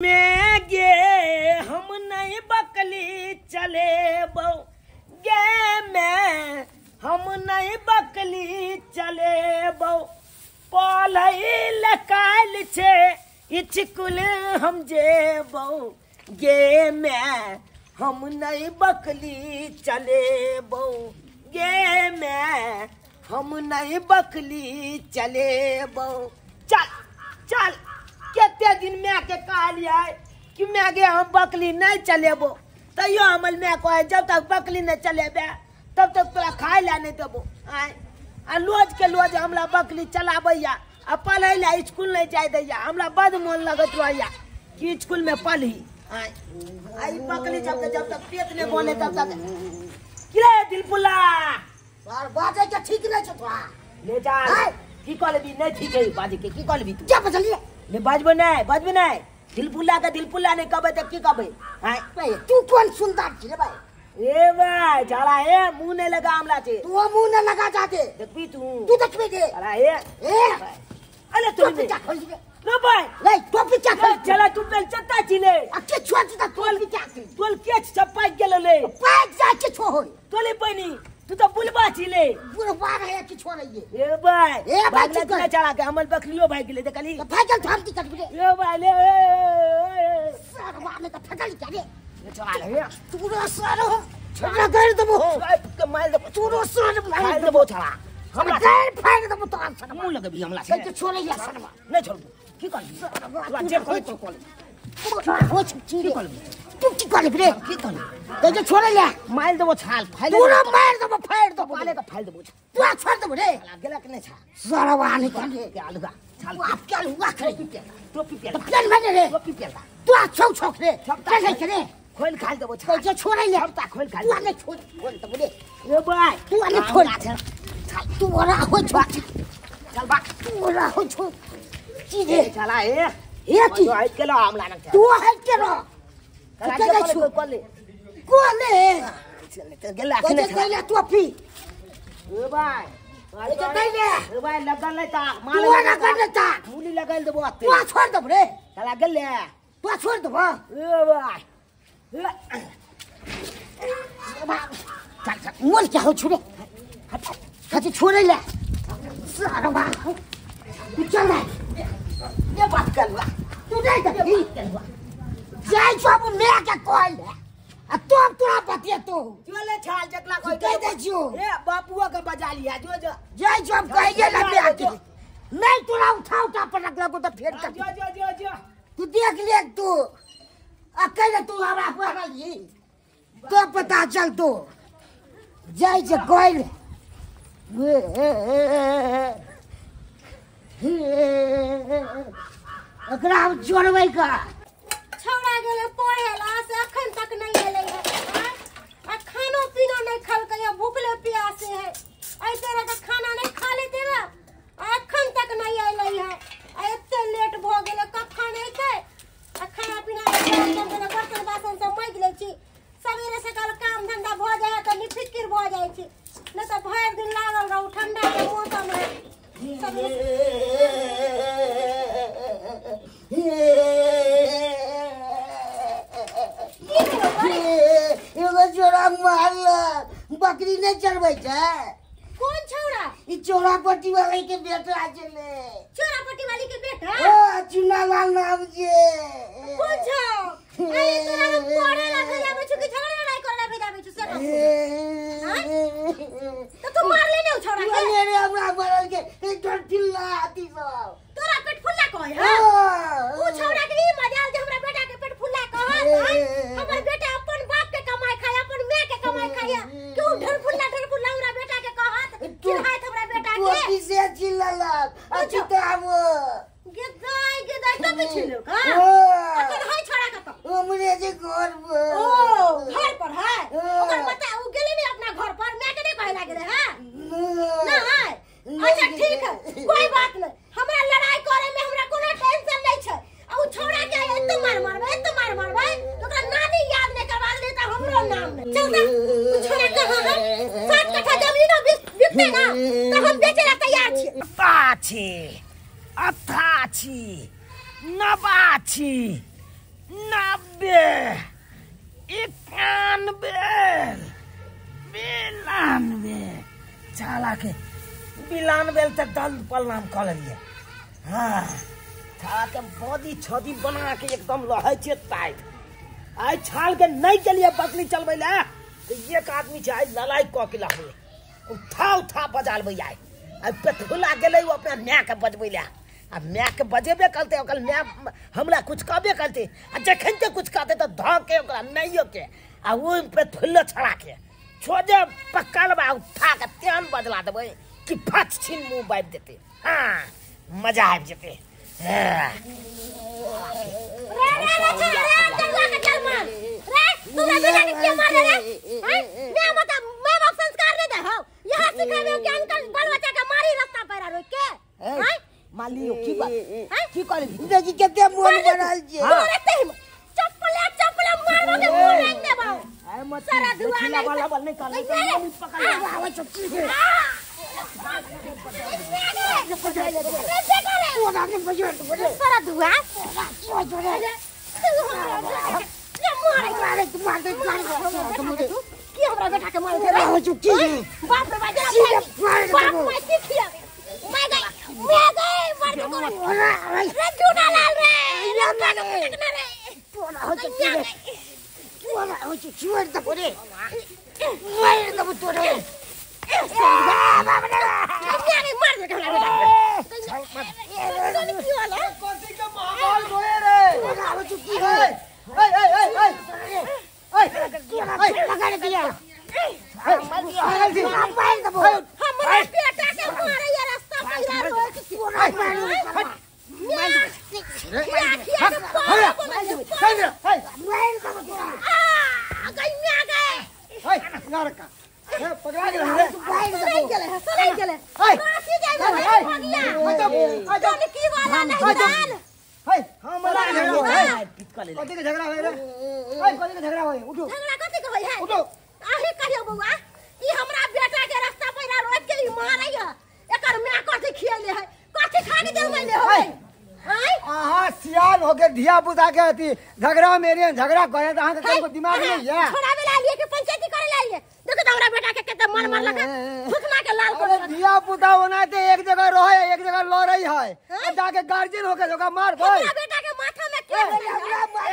मैं गे हम नहीं बकली चले बो गे मैं हम नहीं बकली चले बो पलई काल छे इचकुल हम जेबो गे मैं हम नहीं बकली चले बो गे मैं हम नहीं बकली चले बो। चल चल कते दिन मैं के कहलियै कि मैं गे हम बकली नहीं चलेबो तैयो हमर मैं कहे जब तक बकली नहीं चलेबे तब तक तोरा खाय ला नहीं देबो। आय आ रोज के रोज हमरा बकली चलाबैया आ पढ़ै ला स्कूल नहीं जाय दैया हमरा बड मोन लगत रहैया कि स्कूल में पढ़ी। आय आ ई बकली जब तक पेट नहीं बोले तब तक कि रे दिलपुला सर बाजे के ठीक नहीं छ तोरा ले जा की कहलबी नहीं ठीक है बाजे के की कहलबी तू क्या बजलिए ले बाजबो नहीं बाजबो नहीं दिलपुला के दिलपुला नहीं कहबे त की कहबे। आय तू कोन सुंदर छी रे भाई ए भाई झाला ए मुंह नहीं लगा हमला छे तू मुंह न लगा जाते देखबी तू तू देखबी के अरे ए ए अरे तू क्या खोल दे नो भाई नहीं टोपी क्या खोल चला तू पेल चत्ता छी ले आ के छो छी त टोपी क्या तोल के छपाई गेल ले पाइक जा के छो होई तोले बनी तू तो बुलबा छी ले बुलबा रहे कि छो रही ए भाई ए भाई चुप कर चला के हमर बकलियो भाई गेले देखली भागल धाम की कटबी ए भाई ले सरवा में त फटल क्या रे चला ले तू रो सर छोरा कर देबो के मार देबो तू रो सर मार देबो छड़ा हमरा गार फाड़ देबो तो सर मुंह लगबी हमला से के छोड़े या सरवा नहीं छोड़बो की करबी तू जे खोल खोल हो छी की करबी तू की करबी रे की करबी ते जे छोड़े ले मार देबो छाल फाइल तू रो मार देबो फाड़ देबो पाले के फाइल देबो तू छोड़ देबो रे छाला गेला के नहीं छा सरवा नहीं कर के आलुगा छाल आप क्या हुआ करे टोपी पेल पेल माने रे टोपी पेल तू छौ छौ रे चल रे खोल खाल देबो छाल जे छोड़े ले सबटा खोल खाल तू आने छोड़ खोल देबो रे ए भाई तू आने छोड़ तू ओरा हो छो चल बा तू ओरा हो छो की रे चला ए ए की तू हट गेलो हमला न तू हट गेलो के जाय छु कोले कोले चल त गेला के गेला टोपी ए भाई अरे के रे ए भाई लगल नहीं ता माल तू लगल नहीं ता मूली लगल देबो आते तू छोड़ देबो रे चला गेले तू छोड़ देबो ए भाई चल चल मोल क्या हो छुरे हट छोड़े ले सारा तू चल ये बात करवा तू नहीं कर जाय सब मैं के कहल आ तो तोरा बतिया तो चले छाल जकला कोई कह दे जियो ए बापुआ के बजा लिया जो जो जाय सब कहिए ना मैं के नहीं तोरा उठा उठा पर रख लगो तो फेर कर जो जो जो जो तू देख ले तू अकेले तू हमरा पहरल तो पता चल तो जाय जे कहल एकरा हम जोड़बै का छौड़ा गेलै पढ़े ला से अखन तक नहीं एलै है आ खानो पीना नहीं खलकै है भूखले प्यासे है एहि तरह के खाना नहीं खा लेते ना अखन तक नहीं एलै है आ एते लेट भ गेलै कखन एतै आ खाना पीना के बर्तन बासन सब माजि लै छी सवेरे सकाल काम धंधा भ जाइ है तऽ निफिकिर भ जाइ छी नहीं तऽ भरि दिन लागल रहू ठंडा के मौसम है एगो चोरा मारलक बकरी नहीं चरबै छै। कौन छौड़ा? ई चोरा पट्टी वाले के बेटा छलै। चोरा पट्टी वाली के बेटा? ओ चुना लाल नाम छै। कौन छौ? अरे तोरा हम पढ़े ला भेजाबै छु कि झगड़ा लड़ाई करे ला भेजाबै छु से कहू? तो तू मारले ने छौड़ा के? अरे रे हमरा मारल के एक ठिल्ला आती सब। तोरा पेट फुल्ला कहै है? ऊ छौड़ा के ई मजाल जे हमरा बेटा के पेट फुल्ला कहत है? हमर बेटा अपन बाप के कमाई खाय अपन माय के कमाई खाय क्यों ढेर फुल्ला हमरा बेटा के कहत चिल्लाइत हमरा बेटा के टोपी से चिल्लालक आ चिताब गे दाई गे दाई टोपी छिलक हां अखन है छौड़ा कत? हमरे जे घर पर। ओ घर पर है ओकर बता ऊ गेले ने अपना घर पर माय के नहीं कहे लागले है नहीं? अच्छा ठीक है कोई बात नहीं हमरा लड़ाई करे में हमरा कोनो टेंशन नहीं छै। आ ऊ छौड़ा के एते मार मारबै एते मार मारबै तो ओकरा नानी याद नहीं करवा दे त हमरो नाम नहीं। चल ना ऊ छौड़ा कहां है? 7 कट्ठा जमीनो बिकते ना तो हम बेचे ला तैयार छी। पाछी अथा छी नबा छी बेल बेलान बेल छाला के बिलान बेल तक दल प्रणाम कऽ लेलियै। हाँ छाला के बॉडी छदी बना के एकदम रहै छै टाइट। आइ छाल के नहीं गेलियै बकरी चलबै लए तऽ एक आदमी छै आइ लड़ाइ कऽ के लहबै उठा उठा बजा लेबै। आइ आइ पेटफुला गेलै ओ अपना मायके बजबै लए आ मायके बजेबे करतै ओकर माय हमरा कुछ कहबे करतै आ जखन ते कुछ कहतै तऽ धऽ के ओकरा माइयोके आ ओहि पेटफुल्लो छड़ा के छोड़े पक्का लेबै उठा के तेहन बजला देबै कि फट छिन मुँह बाबि देतै। हाँ मजा आबि जेतै। हाँ रे रे रे छौड़ा रे जंगला के जलमान रे तोरा बेटा के के मारे रे हैं मैं मत मैं बाप संस्कार नहीं दे हो यहाँ सिखावे कि अंकल बाल बच्चा के मारी रास्ता पर रोक के हैं मालियो की बात की कहली देखी कते मोन बनल छै तोरे ते चप्पले चप्पले मारबो के मुंह रंग देबो। आय मत सारा दुआ नहीं वाला वाला नहीं कर मम्मी पकड़ ले आवे चुपकी से सारा दुआ की हमरा बेटा के मारे रे चुपकी बाप रे बाप मैं की खिया मैं गई मर गई रे चूना लाल रे रे तोरा हो चुपकी रे तोरा हो चुपकी दबो रे मार दबो तोरे बाप रे मार दे हमरा बेटा के की होला कथी के माहौल गोए रे तोरा हो चुपकी रे ए ए ए ए ए लगा दिया हमरा बेटा के मारे ये रास्ता पहिरा रोक के झगड़ा होय उठो झगड़ा कथी के होय है उठो आहे कहियो बौआ ई हमरा बेटा के रास्ता पहिरा रोक के ई मारै है एकर माय कथी खियले है कथी खा के जमैले है अहाँ सियान हो के धिया पुता के अथी झगड़ा मेरे झगड़ा करे त अहाँ के कोनो दिमाग नहीं है छोड़ावे ला लिए के पंचायती करे ला लिए देखो त हमरा बेटा के केते मन मारलक थुथना के लाल कर अरे धिया पुता ओनाते एक जगह रहे एक जगह लड़ै है आ जाके गार्जियन हो के ओकरा मार भाई हमरा बेटा के माथा में के हमरा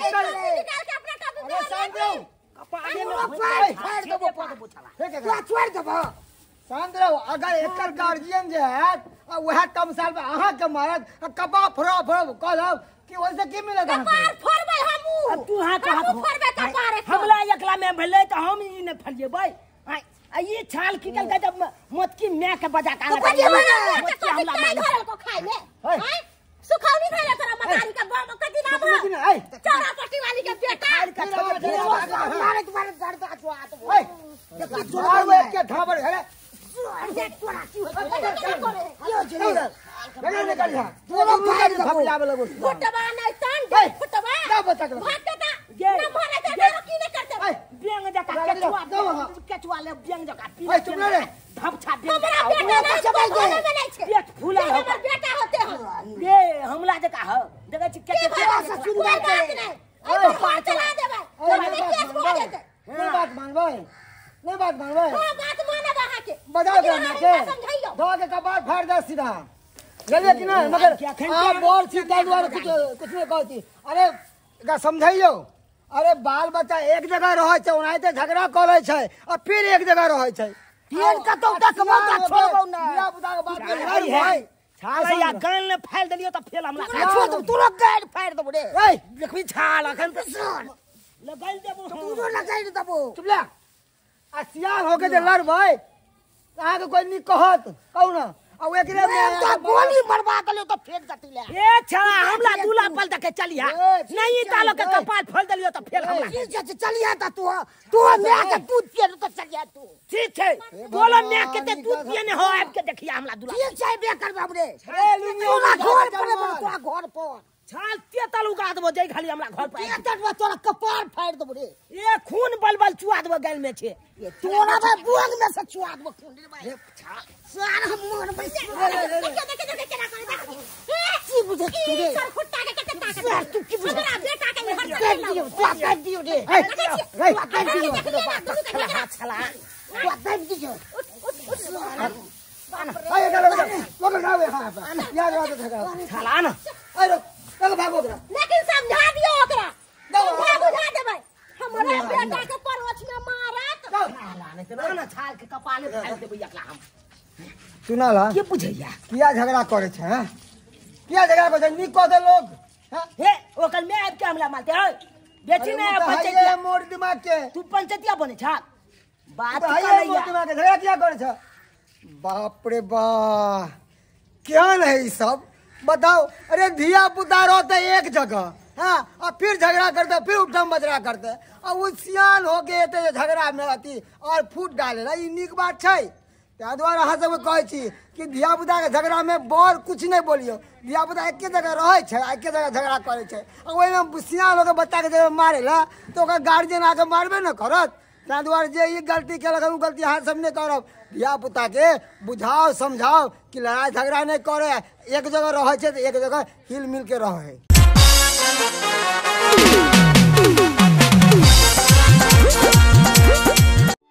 निकाल के अपना टॉपिक अरे शांत रहो कपारे में फाड़ देबो तोरा छोड़ देबो शांत रहो। अगर एकर गार्जियन जे है आ वह तमसाल पे अहाँ के मारत आ कपा फोड़ा फोड़ा कहलब कि ओइसे की मिलत अहाँ के? कपार फोड़बै हमू अब तू हाथ हाथ हमू फोड़बै कपार एकर। हमला एकला में भेलै तऽ हम ई नहि फलिएबै। आ ई छाल खिचल के जब मोटकी माय के बजा के तो आनलकै, कथी मोटकी हमला काय मारलकै। धरल को खाइ ले हैं सुखौनी धरल तोरा मतारी के बम कथी नाम सुनू कि नहीं? चौरा पट्टी वाली के बेटा मारे तुम्हारे घर पे आतो आतो ऐ, मार वो एक के थापड़ अरे तोरा की हो झगड़ा नहीं करिहा तोरा फाड़ देबो थपलावे लगो फुटबा नहीं तन ऐ, फुटबा जा बता के भाग के ता गे, न मारे ते गे। तारो की नहीं करते ऐ, बेंग जका जा, जा, केचुआ जा, वहाँ। केचुआ ले बेंग जका पी ऐ, चुप रह रे। धपछा बेंग हमरा जका बेटा नहीं चबाइ दे। होने में नहीं छे पेट फूलल जे हो हमर बेटा होते हो गे हमला जका हो देखै छी के केचुआ बात से कोई सुंदर बात छै। नहीं ऐ बात चला देबै ऐ, हमरा केस हो जेतै नहीं बात मानबै नहीं बात मानबै हां बात मानब अहाँ के बजाओ के लेकिन हमरा अहाँ के हिनका समझाइयो धो के कपार फाड़ दे सीधा बुझलियै कि नहीं मगर अखन अहाँ बड़ छी ताहि दुआरे कुछ कुछ नहीं कहती। अरे एकरा समझाइयो। अरे बाल बच्चा एक जगह रहै छै ओनाहिते झगड़ा करै छै आ फिर एक जगह रहै छै फेर कतौ देखबौ तऽ छोड़बौ नहि। धिया पुता के बात छाल नहीं है। भाई छाल या गान ने फाड़ देलियो तऽ फेल हमला तोरा छोड़ देबो तोरा गाड़ फाड़ देबो रे ए देखबी छाल अखन तऽ सुन लगाइल देबो हम। तोरो लगाइ देबो चुप ले आ सियान होके जे लड़बै अहाँके कोई नीक कहत कहू ना आ एकरे में तो गोली मरवा देलियो तऽ फेर जती ले ए छड़ा हमला दूला पल देखे चलिया ए, नहीं तालो के कपाल फोड़ देलियो तऽ फेल हमला ठीक छै चलिया तऽ तू तू माय के दूध पिए तऽ चलिया तू ठीक छै बोलो माय के ते दूध पिए ने हो आबि के देखिया हमला दूला ठीक छै बे करबाब रे ए, लुंगी तोरा उठा घर के पर चल। तोरा घर पर छाल तेतल उगा देबो जै खाली हमरा घर पर तेतल में तोरा कपार फाड़ देबो रे। ए खून बलबल चुआ देबो गल में छे। तोरा भाई बोंग में से चुआ देबो खून रे भाई। सार हम मोर भाई। देखियो देखियो देखियो केना करे देख। की बुझे तू रे? सर खुट्टा के कते ताकत। सर तू की बुझे? हमरा बेटा के हर काट दियो, तू काट दियो रे। रे काट दियो। छला छला। तू काट दियो। उठ उठ उठ। अरे गलो गलो ना वे हां याद रह झगड़ा छला ना। अरे चलो भागो ओकरा। लेकिन समझा दियो ओकरा। समझा बुझा देबै। हमरा बेटा के परोछ में मारत। छला नहीं त ना छाल के कपाले फाड़ देबै एकला हम। सुनाला के बुझैया किया झगड़ा करे छै हैं? किया झगड़ा करे छै? नीक कह दे लोग हैं? हे ओकर में आबि के हमरा मारते है बेटी ने पंचतिया मोर दिमाग के तू पंचतिया बने छा बात करैया मोर दिमाग के झगड़ा किया करे छै? बाप रे बा क्या है ई सब बताओ। अरे धिया पुता रहते एक जगह हाँ और फिर झगड़ा करते फिर उठम बजरा करते और वो सियान हो के एते झगड़ा में अथी और फूट डाले ई नीक बात छै। ताहि दुआरे अहाँ सबके कहै छी कि धिया पुताके झगड़ामे बड़ कुछ नहि बोलियौ। धिया पुता एके जगह रहै छै एके जगह झगड़ा करै छै आ ओहिमे सियान होके बच्चाके जब मारै लए तऽ ओकर गार्जियन आके मारबे ने करत। ताहि दुआरे जे ई गलती केलक ओ गलती अहाँ सब नहि करब। धिया पुताके बुझाउ समझाउ कि लड़ाइ झगड़ा नहि करै, एक जगह रहै छै तऽ एक जगह हिल मिलके रहै।